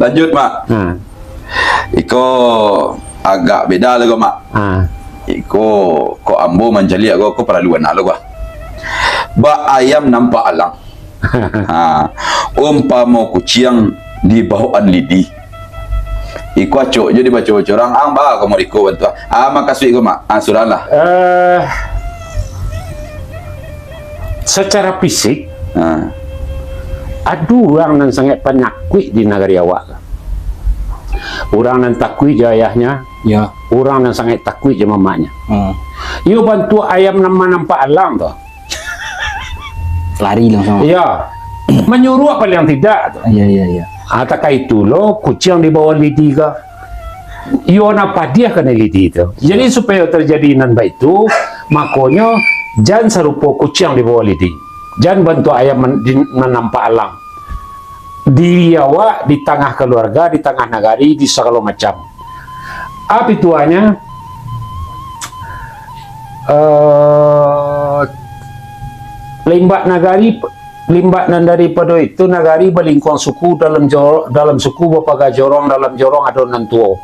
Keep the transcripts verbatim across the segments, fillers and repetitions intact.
Lanjut, Mak. Ha. Iko agak beda lah ko, Mak. Ha. Iko, kok ambo mancaliak ko, ko paralu bana lo ko. Bak ayam nampak alang. Ha. Umpamo kuciang di bawaan lidi. Iko acok jo dibaco-baco urang, ang ba ka muriko bantuak. Ah, makasuik ko, Mak. Ah, surang lah. Eh, secara fisik, Ha. ado urang nan sangaik panyakuik di nagari awak. Urang nan takuik jo ayahnyo, Ya. urang nan sangaik takuik jo mamaknyo. Hmm. Iyo bantuak ayam nan manampak alang tu. Lari langsung. Ya. Manyuruak paling tidak tu. Ya, ya, ya. Ha, takah itu lo, kuciang di bawah lidi ka. Iyo nak padiah kanai lidi tu. Jadi, supayo tarjadi nan baitu, makonyo, jan sarupo kuciang di bawah lidi. Jan bantuak ayam man-, di, nan nampak alang. Diri awak di tangah kaluarga, di tangah nagari, di sagalo macam. Apo ituanyo? Eh, limbak nagari, limbak nan daripado itu, nagari balingkuang suku, dalam jor-, dalam suku bapaga jorong, dalam jorong ado nan tuo.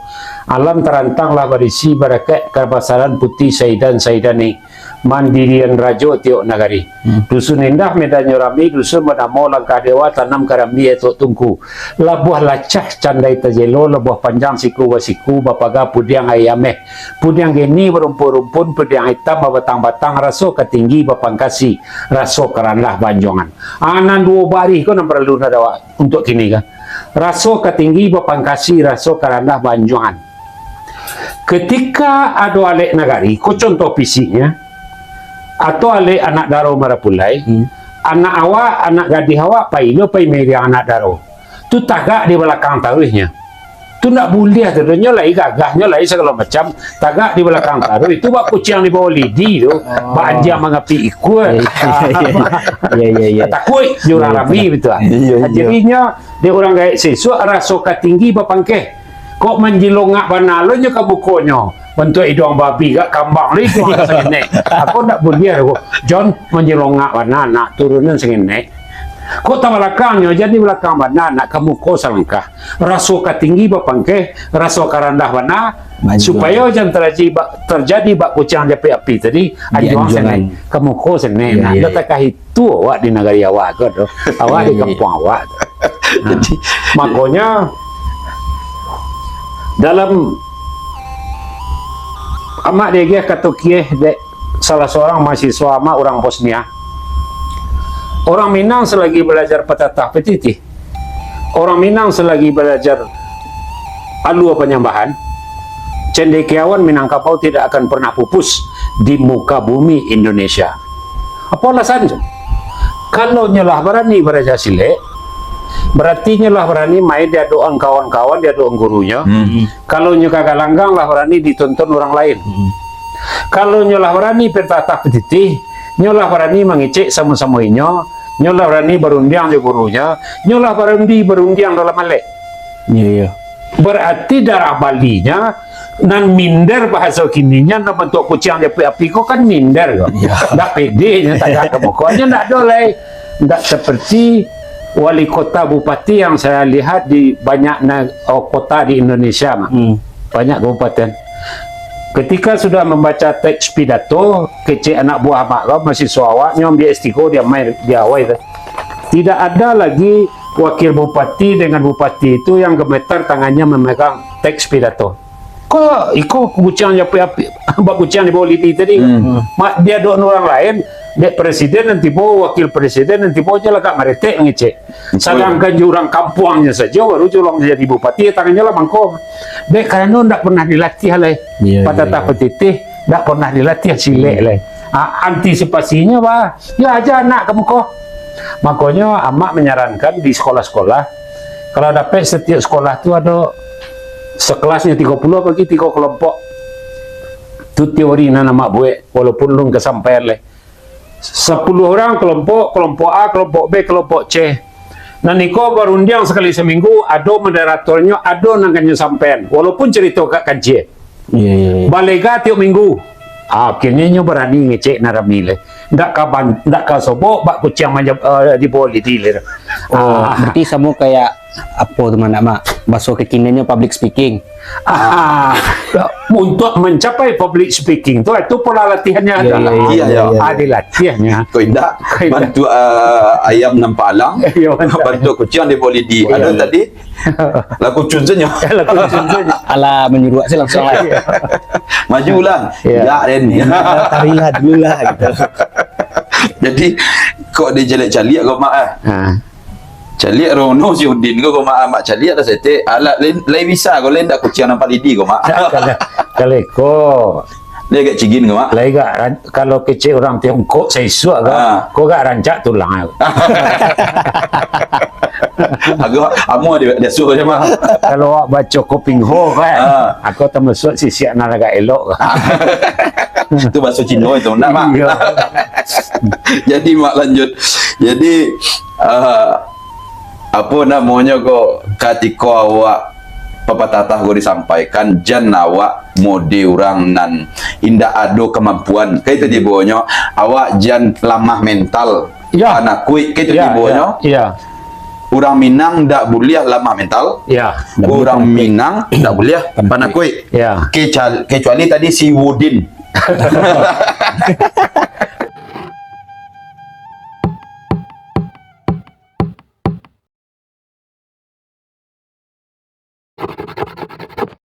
Alam tarantang lah barisi barakaik kabasaran putih saidan-saidan ni. Mandirian rajo tiok nagari. Hmm. Dusun indah medannyo rami, dusun banamo Langkah Dewa, tanam karambia etok tungku. Labuah lacah candai tajelo, labuah panjang siku basiku, bapaga pudiang aia ameh. Pudiang geni barumpuan-rumpuan, pudiang itam babatang-batang, raso ka tinggi bapangkasi, raso ka randah baanjuangan. Ah, nan duo barih ko nan paralu nak dawak untuak kini ka. Raso ka tinggi bapangkasi, raso ka randah baanjuangan. Ketika ado alek nagari, ko contoh fisiknyo, atau alek anak daro marapulai, Hmm. anak awak, anak gadih awak, pai lo pai mairiang anak daro. Tu tagak di balakang taruihnyo. Tu ndak buliah tu, nyo lai gagah, nyo lai sagalo macam, tagak di balakang taruih. Tu bak kuciang di bawah lidi tu, Oh. bak anjiang mangapik ikua. Ya, ya, ya, ya. Ya, ya, ya. Takuik jo urang Ya, rami betul. betul. Ya, ya, ya. Jadinyo, dek urang gaek sisuak, raso ka tinggi bapangkeh. Kok manjilongak bana lo nyo ka mukonyo. Bantuak iduang babi, gak kambang lo iduang sangenek. Ako ndak buliah ko. Jon, manjilongak bana, nak turunan sangenek. Kok tabalakangnyo, jadi balakang bana, nak ka muko salangkah. Raso ka tinggi bapangkeh, raso ka randah bana, Anjuang. supayo jan tarjadi bak, tarjadi bak kuciang japik api tadi, Di anjuang anjuangan. sangenek, ka muko sangenek, Ya, nak ya, dak ya. takah itu awak di nagari awak ko tu, awak di Iya, iya. kampuang awak tu. Nah, Jadi makonyo, dalam amak diagiah kato kieh dek salah seorang mahasiswa amak urang Bosnia, orang Minang selagi belajar patatah patitih, orang Minang selagi belajar alua panyambahan, cendekiawan Minangkabau tidak akan pernah pupus di muka bumi Indonesia. Apo alasan tu? Kalau nyo lah barani baraja silek, berarti nyo lah barani main di adokan kawan-kawan, di adokan gurunyo. Hmm. Kalau nyo ka galanggang lah barani ditonton urang lain. Hmm. Kalau nyo lah barani patatah patitih, nyo lah barani mangecek samo-samo inyo, nyo lah barani barundiang jo gurunyo, nyo lah barani barundiang dalam alek. Iya, iya. Berarti darah Balinyo nan minder, bahaso kininyo nan bantuak kuciang japik api ko kan minder ko. Iya. Ndak pede nyo tagak ka muko. Nyo ndak ado lai. Ndak seperti wali kota, bupati yang saya lihat di banyak na-, oh, kota di Indonesia, Mak. Hmm. Banyak kabupaten. Ketika sudah membaca teks pidato, kecek anak buah amak ko, mahasiswa awak, nyo ambiak S tigo di amai, di awai tu. Tidak ada lagi wakil bupati dengan bupati itu yang gemetar tangannya memegang teks pidato. Ko iko kuciang japik api, bak kuciang di bawah lidi tadi. Hmm. Mak, di adokan urang lain, dek presiden nan tibo, wakil presiden nan tibo, nyo lah agak maretek mangecek. Betul. Sadangkan jo urang kampuangnyo sajo, baru jo urang jadi bupati, tangannyo lah mangko. Dek, karano ndak pernah dilatih lai. Iya, iya, patatah iya. patitih, ndak pernah dilatih silek Hmm. lai. Ah, antisipasinyo, bah, yo aja anak ka muko. Makonyo, amak manyarankan di sekolah-sekolah, kalau dapek setiap sekolah tu ado sekelasnyo tigo puluah bagi tigo kelompok. Tu teori nan amak buek, walaupun lun kasampaian lai. Sapuluah urang kelompok, kelompok A, kelompok B, kelompok C. Nan iko barundiang sakali saminggu, ado moderatornyo, ado nan kanyo sampaian, walaupun carito agak kancil. Iya, iya, iya. Balega tiok minggu. Ah, akhirnyo nyo barani ngecek nan rami lai. Ndak ka ban-, ndak ka sobok bak kuciang manja-, eh, di bawah lidi lah. Oh, ah, berarti samo kayak apo tu, Mak, Mak? Bahaso kekiniannyo public speaking. Ah, untuk mencapai public speaking tu, itu pola latihannya. Iya, adalah. Iya, iya, iya. Ah, dilatihnya. Kok indak? Kok indak? Bantuak, eh, ayam nampak alang, iya, bantuak. Bantuak kuciang di bawah lidi. Iya. Ado tadi, laku cun sajo. Laku cun sajo. Alah, manyuruak se langsung lah. Iya. Maju lah. Iya. Jak den. Tarilah dulu lah, gitu. Jadi, kok dicaliak-caliak ko, Mak, ah? Ha. Caliak rono si Udin ko, ko, Mak, Mak caliak dah setek. Alah, lain, lain bisa ko, lain dak kuciang nampak lidi ko, Mak. Kalau, kalau ko. Dia agak cigin ko, Mak. Lai gak ran-, kalau kecek urang Tiongkok, saisuak ko, ah, ko gak rancak tulang. Agak amuah dia, dia suruh dia, Mak. Kalau awak baco Koping Ho kan, ah, aku tamasuak sisiak nan agak elok. Tu bahaso Cino itu, nak, Mak? Iya. Jadi, Mak, lanjut. Jadi, ah, apo namonyo ko, katiko awak papatah ko disampaikan, jan awak mode urang nan indak ado kamampuan. Ka itu tibonyo, awak jan lamah mental, ya, panakuik. Ka itu, ya, tibonyo, ya, ya. Urang Minang ndak buliah lamah mental. Ya. Urang Minang ndak buliah panakuik. Ya. Kecal-, kecuali tadi si Wudin.